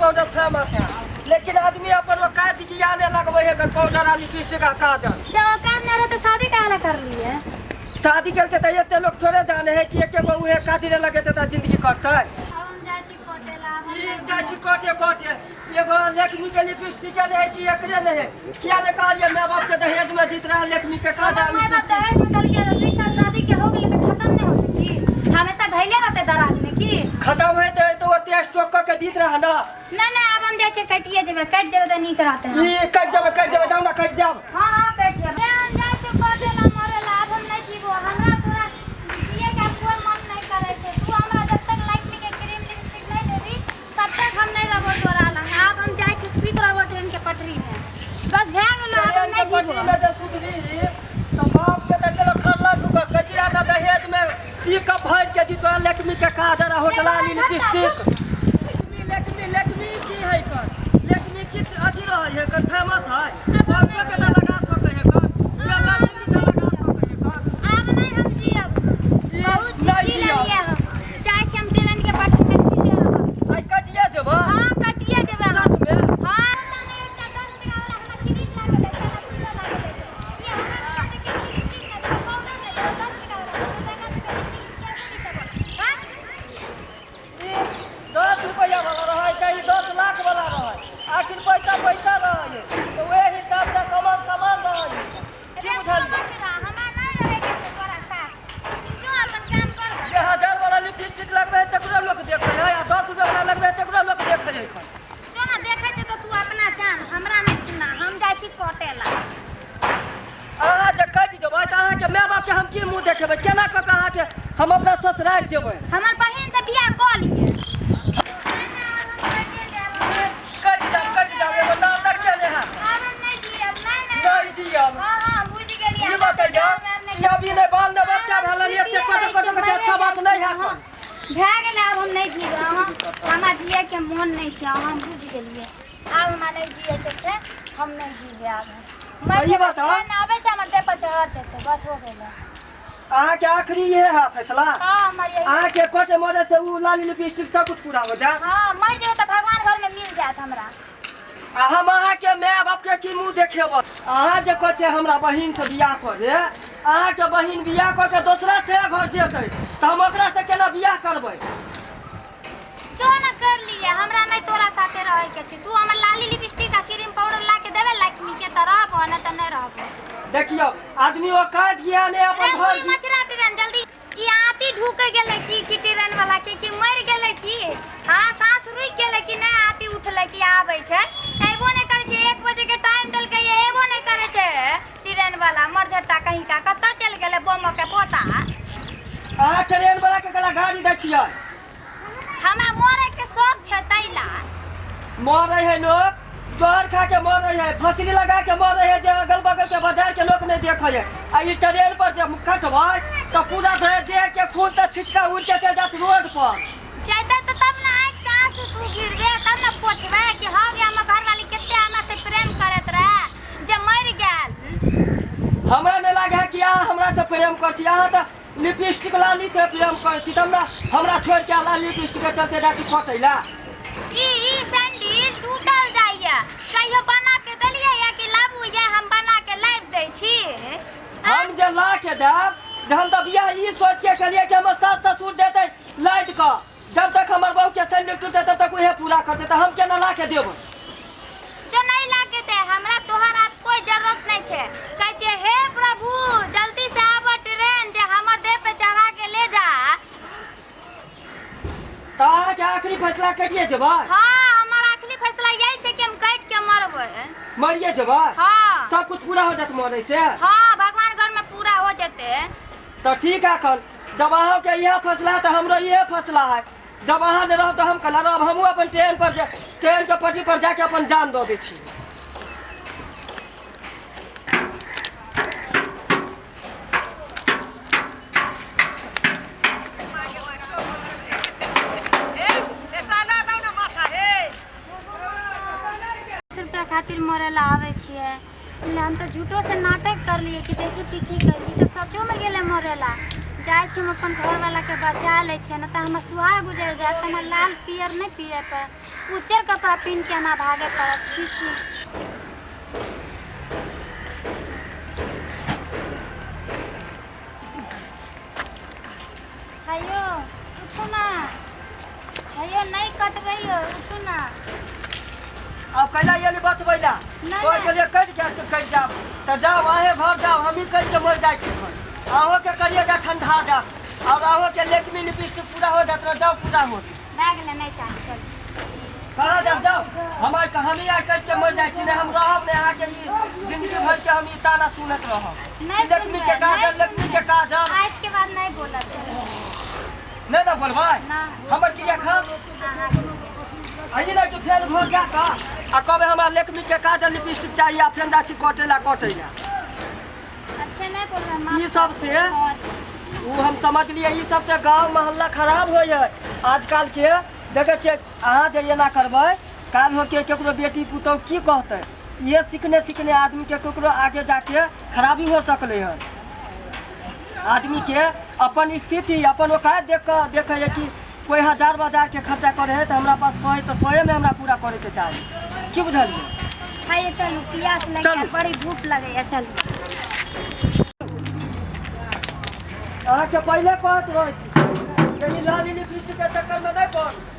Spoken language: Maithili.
पाउडर फेमस है, लेकिन आदमी अपन औकात ज्ञाने लगबै है कर पाउडर आ लिपस्टिक आ काजल। जब औकात नहीं रहे तो शादी काहे ला कर लिए? शादी करके तो एते लोग थोड़े जाने है कि एके गो उहे काजरे लगेते त जिंदगी कटतै। अब हम जाइ छी कटे ला। अब हम ई जाइ छी कटे कटे, एगो लेखनी के लिपस्टिक नहीं है कि एकरे नहीं है। किया ने कहलिए माय बाप के दहेज में जीत रहा लेखनी के काजल हमर माय बाप लिपस्टिक। दहेज में देलकै रहे, 2 साल शादी के हो गेलै तऽ खत्म नहि होतै की? हमेशा धैले रहतै दराज में की? खत्म होते तो ओते स्टॉक क के जीत रहा ना। नहीं नहीं, अब हम जाइ छियै, कटिए जेबै, कटि जेबै तऽ नीक रहतै हम। ई कटि जेबै, कटि जेबै, जाउ ना, कटि जाब। हाँ हाँ, कटि जेबै। हम जाइ छियै कटे ला, मरे ला। आब हम नहि जीबो। हमरा तोरा जिए के आब कोइ मन नहि करै छै। तू हमरा जब तक लाइकमी के क्रीम लिपस्टिक नहि देबी, तब तक हम नहि रहबो तोरा लग। आब हम जाइ छी, सुति रहबो ट्रेन के पटरी में। बस भए गेलो, आब हम ट्रेन के नहि पटरी जीबो। में जे सुतली तो बाप के तऽ चलो खरला ढुक कचिया ना दहेज में पिकअप भर के दी तोरा लेकमी के काजर आ होटला ली लिपस्टिक। लेकमी लेकमी लेकमी की है कर? लेकमी की अथी रहै है कर? फेमस है पाँचो के तऽ लगा सकै है कर, ये लड़की के लगा सकै है कर। आब नहि हम जियब। ई बहुत नहि जी जियब। लेलियै हम। जाइ छी हम, ट्रेन के पटरी में सुते रहब। आइ कटिए जेबऽ? हाँ, कटिए जेबै हम। सच में? हाँ। एकटा 10 टका वाला हमरा क्रीम ला के दै छै, हमरा कुछो ला के दै छै। ई हमरा कहतै कि लिपस्टिक नहि देबो, पाउडर नहि देबो, 10 टका वाला देबो, टका टका लिपस्टिक कैसे देबो? हाँ? ई 10 रुपैआ वाला रहै चाहे 10 लाख वाला रहै, आखिर पैसा पैसा रहै, तऽ ओहि हिसाबसँ सामान सामान रहै। की रे बुझलियै? बचरा, हमरा नहि रहै के छै तोरा साथ। जो, अपन काम कर। जे 1000 वाला लिपस्टिक लगबै है तकरो लोक देखै है आ 10 रुपैआ वाला लगबै है तकरो लोक देखै है। जो ना, देखै छै तऽ तू अपना जान, हमरा नहि सुना। हम जाइ छी कटे ला। अहाँ जे कटि जेबै तऽ अहाँके माय बापके हम की मुँह देखेबै? केना कऽ कऽ अहाँके हम अपना ससुरारि जेबै? हमर बहिन से बियाह कऽ लिए। कटि जाब, कटि जाब, एगो नाटक केने है। आब हम नहि जियब, नहि नहि। नहि जियब। हाँ हाँ, बुझि गेलियै। ई बतैयौ कि अभी नहि बाल नहि बच्चा भेलनि, एते कटो कटो के अच्छा बात नहि है। भए गेलै, आब हम नहि जीबै। अहाँ हमरा जियैके मोन नहि छै, अहाँ बुझि गेलियै। आब हमरा नहि जियैके छै, हम नहि जीबै आब। मर ई जेबै। बताउ। ट्रेन आबै छै, हमर देह पर चढ़ जेतै, बस हो गेलै। अहाँके आखिरी इहे है फैसला? हाँ, हमर यही। अहाँके कटे मरे से उ लाली लिपस्टिक सब कुछ पूरा हो जाए? हाँ, मर जेबै तऽ भगवान घरमे मिल जायत हमरा। आ हम अहाँके माय बापके की मुँह देखेबै? अहाँ जे कहै छियै हमरा बहिन से बियाह करे, अहाँके बहिन बियाह कऽ के दोसरा से घर जेतै तऽ हम ओकरा से केना बियाह करबै? जो न, कर लिए। हमरा नहीं तोरा साथे रहे के छै। तू हमर लाली लिपस्टिक आ क्रीम पाउडर ला के देबे लाइकमी के त रहबो, नहीं त नहीं रहबो। देखियौ, आदमी औकात गिया ने रे अपन घर बुढ़ी मचरा, ट्रेन जल्दी। ई आती ढुक गेलै की? की ट्रेन वाला के की मर गेलै की? हाँ, सांस रुक गेलै कि नहीं? आती उठलै कि आबै छै? एबो नहीं करै छै। 1 बजे के टाइम देलकै, एबो नहीं करै छै ट्रेन वाला। मरझट्टा कहीं का, कतऽ चल गेलै बोम के पोता? अहाँ ट्रेन वाला के गला गाड़ी दै छियै? हमरा मरे के शौक छै तैला। मरै है लोग, जहर खा के मरै है, फसली लगा के मरै है, जे अगल बगल के बाजार के लोग नहीं देखै है। आ ई ट्रेन पर जे कटबै तऽ पूरा देह देह के खून तऽ छिटका उड़ के चलि जात रोड पर। जैते तऽ तब ने आँखि से आंसू तू गिरबे, तब ने पोछबे कि हाँ गे, हमर घरवाली कते हमरा से प्रेम करैत रहे जे मरि गेल। हमरा नहीं लागे है कि अहाँ हमरा से प्रेम कर छी। अहाँ तऽ लिपस्टिक लाली से प्रेम कर छी, तऽ हमरा हमरा छोड़ के लाली लिपस्टिक के चलते जाइ छी कटै ला। ई ई सैंडल टूटल जाइया। कहियो बना के देलियै या कि लाबू ये, हम बना के लाबि दै छी? हम जे ला के देब, जे हम तऽ बियाह ई सोच के केलियै कि हमर सास ससुर देतै लादि कऽ, जब तक हमर बहू के सैंडल टूटतै तब तक उहे पूरा करतै, तऽ हम केना ला के देबै? जो, नहीं ला के दे। हमरा तोहर आब कोई जरूरत नहीं छै। कहै छियै, हे प्रभु, जल्दी से आब ट्रेन जे हमर देह पे चढ़ा के ले जा। तऽ अहाँके आखिरी फैसला कटिए जेबै? हाँ, हमर आखिरी फैसला यही छै कि हम कटि के मरबै। मरिए जेबै? हाँ। सब कुछ पूरा हो जात मरे से? हाँ, भगवान घर में पूरा हो जेतै। तऽ ठीक है अखन, जब अहाँके इएह फैसला है तऽ हमरो इएह फैसला है। जब अहाँ नहि रहब तऽ हम कला रहब? हमहूँ अपन ट्रेन पर ट्रेन के पटरी पर जाके अपन जान दऽ दै छी। 10 रुपया खातिर मरे ला आबै छियै ले। हम तऽ झूठो से नाटक करलियै कि देखै छियै की कहै छी, तऽ सचोमे गेलै मरे ला। जाइ छी हम अपन घरवालाके बचा लै छियै, नहि तऽ हमर सुहाग गुजरि जायत। हमरा लाल पियर नहि पियै पड़त, उज्जर कपड़ा पहिनके हमरा भागय पड़त। छी छी। हेयो, उठू ना। हेयो, नहि कटबै यौ, उठू ना। अब कैला एली बचबै ला? नहि, कहै नहि। छलियै कटि जायत तऽ कटि जायब, तऽ जाउ, अहें घर जाउ, हमही कटि के मरि जाइ छी। घर अहूँके करिए जा, ठंडा जायत आओर अहूँके लेटमी लिपस्टिक पूरा हो जायत। जाउ, पूरा हो। भए गेलै, नहि चाही, चलू। कहाँ जाब? जाउ, हम आइ हमही आइ कटि के मरि जाइ छी। नहि हम रहब, नहि अहाँके ई जिंदगी भरि के हम ई ताना सुनैत रहब। नहि लक्ष्मी सुनबै, के काजल, नहि लक्ष्मी के सुनबै। काजल। आज के बाद नहि बोलब, चलू। नहि ने बोलबै? ना। हमर क्रिया खा। अहाँके। अही नहि कि फेर घर जा कऽ आ कहबै हमरा लेखमी के काजल लिपस्टिक चाहिए, आ फेर जाइ छी कटै ला, कटै ला। अच्छे, नहि बोलबै, माफ। ई सब से ओ हम समझलियै, ई सब से गाँव मोहल्ला खराब होइ है आजकल के। देखै छियै, अहाँ जे एना करबै, काल्हि होके केकरो बेटी पुतहु की कहतै? इहे सीखने सीखने आदमीके केकरो आगे जाके खराबी हो सकलै हन। आदमीके अपन स्थिति, अपन औकात देख कऽ देखै है कि कोइ हजार बाजार के खर्चा करै है तऽ हमरा पास 100 है तऽ 100मे हमरा पूरा करैके चाही। की बुझलियै? हाय, चलू, पियास लागि चलू। गेल, बड़ी धूप लगैया, चलू। अहाँके पहिले कहैत रहै छी कि ई लाली लिपस्टिक के चक्करमे नहि पड़ू।